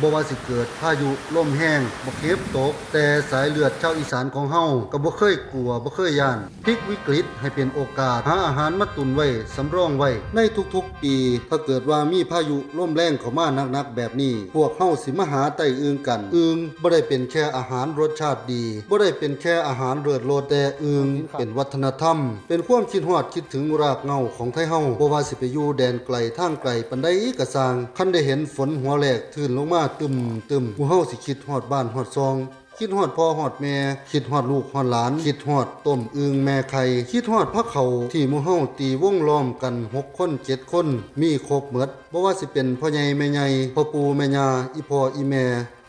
ບໍ່ວ່າຊິເກີດພາຍຸລົມແຮງ ບັກເຫັບຕົກ, ແຕ່ສາຍເລືອດຊາວອີສານຂອງເຮົາກໍບໍ່ເຄີຍກົວ ບໍ່ເຄີຍຢ້ານ. ພລິກວິກິດໃຫ້ເປັນໂອກາດ, ຫາອາຫານມາຕຸນໄວ້, ສຳລອງໄວ້ໃນທຸກໆປີ. ຖ້າເກີດວ່າມີພາຍຸລົມແຮງເຂົ້າມາໜັກໆແບບນີ້, ພວກເຮົາຊິມາຫາໄຕ້ອຶ່ງກັນ. ອຶ່ງບໍ່ໄດ້ເປັນແຄ່ອາຫານລົດຊາດດີ, ບໍ່ໄດ້ເປັນແຄ່ອາຫານເລີດລົດ, ແຕ່ອຶ່ງເປັນວັດທະນະທຳ, ເປັນຄວາມຄິດຮອດຄິດເຖິງລາກເຫງົ້າຂອງໄທເຮົາ. ບໍ່ວ່າຊິໄປຢູ່ແດນໄກທາງໄກປານໃດກໍຊ່າງ, ຄັນໄດ້ເຫັນຝົນຫົວແລກ ທຶນລົງມາຕຶ້ມໆ, ໝູ່ເຮົາຊິຄິດຮອດບ້ານຮອດຊ່ອງ, ຄິດຮອດພໍ່ຮອດແມ່, ຄິດຮອດລູກຮອດຫຼານ, ຄິດຮອດຕົ້ມອຶ່ງແມ່ໄຂ່, ຄິດຮອດພາເຂົ້າທີ່ໝູ່ເຮົາຕີວົງລ້ອມກັນຫົກຄົນເຈັດຄົນ, ມີຄົບໝົດ. ບໍ່ວ່າຊິເປັນພໍ່ໃຫຍ່ແມ່ໃຫຍ່, ພໍ່ປູ່ແມ່ຍ່າ, ອີ່ພໍ່ອີ່ແມ່,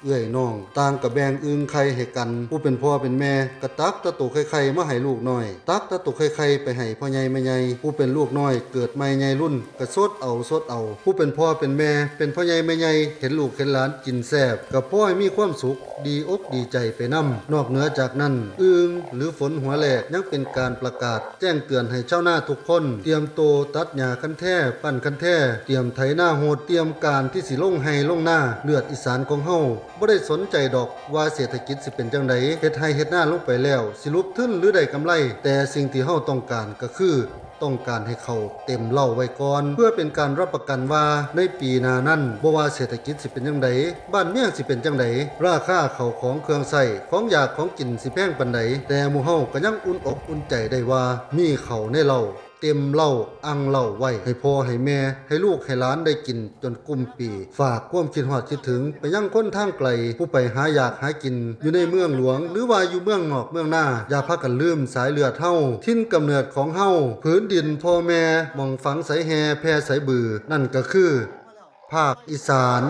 ເອື້ອຍນ້ອງ, ຕ່າງກໍແບ່ງອຶ່ງໄຂ່ໃຫ້ກັນ. ຜູ້ເປັນພໍ່ເປັນແມ່ກໍຕັກແຕ່ໂຕໄຂ່ໆມາໃຫ້ລູກນ້ອຍ, ຕັກແຕ່ໂຕໄຂ່ໆໄປໃຫ້ພໍ່ໃຫຍ່ແມ່ໃຫຍ່. ຜູ້ເປັນລູກນ້ອຍເກີດໃໝ່ໃຫຍ່ລຸນ ກໍສົດເອົາ ສົດເອົາ. ຜູ້ເປັນພໍ່ເປັນແມ່ ເປັນພໍ່ໃຫຍ່ແມ່ໃຫຍ່ ເຫັນລູກເຫັນຫຼານກິນແຊບ ກໍພໍໃຫ້ມີຄວາມສຸກ ດີອົກດີໃຈໄປນຳ. ນອກເໜືອຈາກນັ້ນ, ອຶ່ງ ຫຼື ຝົນຫົວແລກ ຍັງເປັນການປະກາດແຈ້ງເຕືອນໃຫ້ຊາວນາທຸກຄົນ ຕຽມໂຕຕັດຫຍ້າຄັນແທ, ປັ້ນຄັນແທ, ຕຽມໄຖນາໂຫດ, ຕຽມການທີ່ຊິລົງໄຮ່ລົງນາ. ເລືອດອີສານຂອງເຮົາ ບໍ່ໄດ້ສົນໃຈດອກວ່າເສດຖະກິດຊິເປັນຈັ່ງໃດ, ເຮັດໄຮ່ເຮັດນາລົງໄປແລ້ວ ຊິຫຼຸບທຶນ ຫຼື ໄດ້ກຳໄລ, ແຕ່ສິ່ງທີ່ເຮົາຕ້ອງການກໍຄື ຕ້ອງການໃຫ້ເຂົ້າເຕັມເລົ້າໄວ້ກ່ອນ ເພື່ອເປັນການຮັບປະກັນວ່າໃນປີໜ້ານັ້ນ ບໍ່ວ່າເສດຖະກິດຊິເປັນຈັ່ງໃດ, ບ້ານເມືອງຊິເປັນຈັ່ງໃດ, ລາຄາເຂົ້າຂອງເຄື່ອງໃຊ້, ຂອງຢາກຂອງກິນຊິແພງປານໃດ, ແຕ່ໝູ່ເຮົາກໍຍັງອຸ່ນອົກອຸ່ນໃຈໄດ້ວ່າ ມີເຂົ້າໃນເລົ້າ ເຕັມເລົ້າ ອັ່ງເລົ້າໄວ້ ໃຫ້ພໍ່ໃຫ້ແມ່ ໃຫ້ລູກໃຫ້ຫຼານໄດ້ກິນ ຈົນກຸ້ມປີ. ຝາກຄວາມຄິດຮອດຄິດເຖິງໄປຍັງຄົນທາງໄກ ຜູ້ໄປຫາຢາກຫາກິນຢູ່ໃນເມືອງຫຼວງ ຫຼືວ່າຢູ່ເມືອງນອກເມືອງນາ, ຢ່າພາກັນລືມສາຍເລືອດເຮົາ, ຖິ່ນກຳເນີດຂອງເຮົາ, ຜືນດິນພໍ່ແມ່, ໝ່ອງຝັງສາຍແຮ່ແຜ່ສາຍບື, ນັ້ນກໍຄືພາກອີສານ.